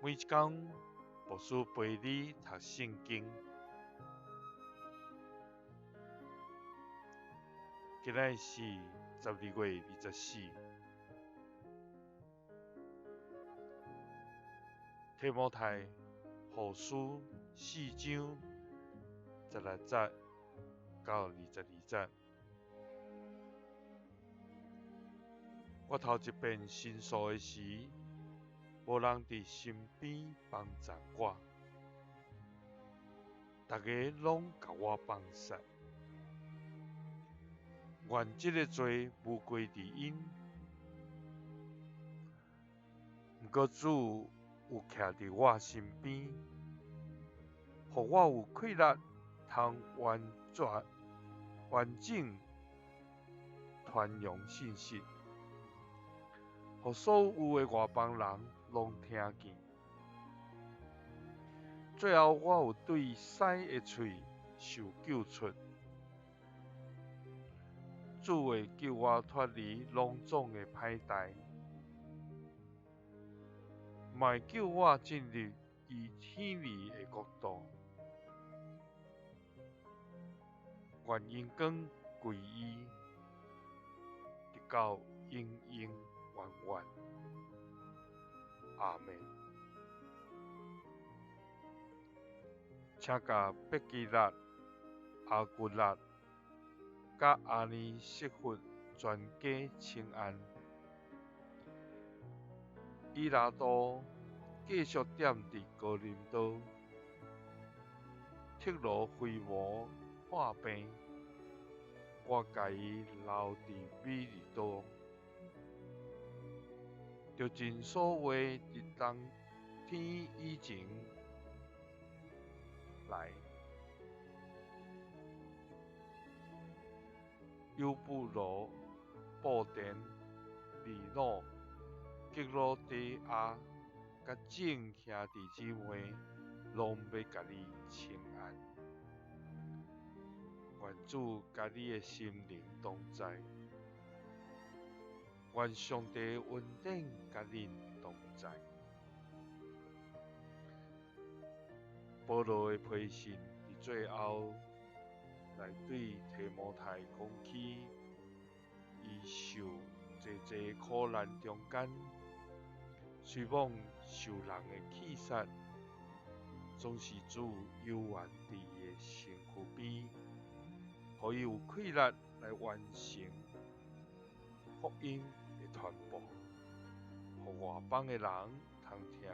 每一工，牧師陪你讀聖經。今仔日是12月24，提摩太後書四章16節到22節。我頭一遍申訴的時，無人佇身邊幫贊我，逐家攏共我放殺。願這个罪無歸佇𪜶，毋過主有徛佇我身邊，予我有氣力通完全完整傳揚信息，予所有的外邦人攏聽見。最後，我有對獅的喙受救出。主會救我脫離攏總的歹代，嘛會救我進入伊顯明的國度。願榮光歸伊，直到永永遠遠。阿們。請共百基拉、亞居拉、佮阿尼色弗全家請安。以拉都繼續踮佇哥林多，特羅非摩患病，我共伊留佇米利都。著盡所話佇冬天以前來。優布羅、布典、利諾、革老底亞佮眾兄弟姊妹攏欲共你請安。願主佮你的心靈同在，願上帝的恩典佮恁同在。保羅的批信佇最後來對提摩太講起，伊受濟濟苦難中間，雖罔受人的棄殺，總是主猶原佇伊的身軀邊，予伊有氣力來完成福音的傳播，予外邦的人通聽見，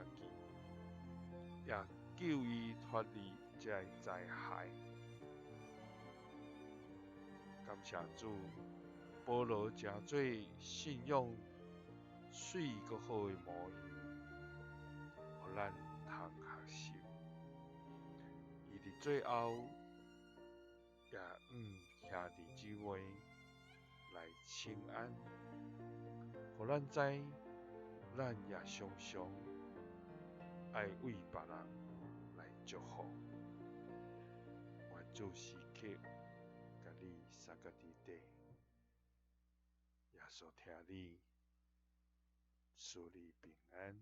也救伊脫離這个災害。感謝主，保羅成做信仰媠閣好的模樣，予咱通學習。伊佇最後也向兄弟姊妹來請安，予咱知，咱也常常愛為別人來祝福。願主時刻共你相佮佇底，耶穌疼你，賜你平安。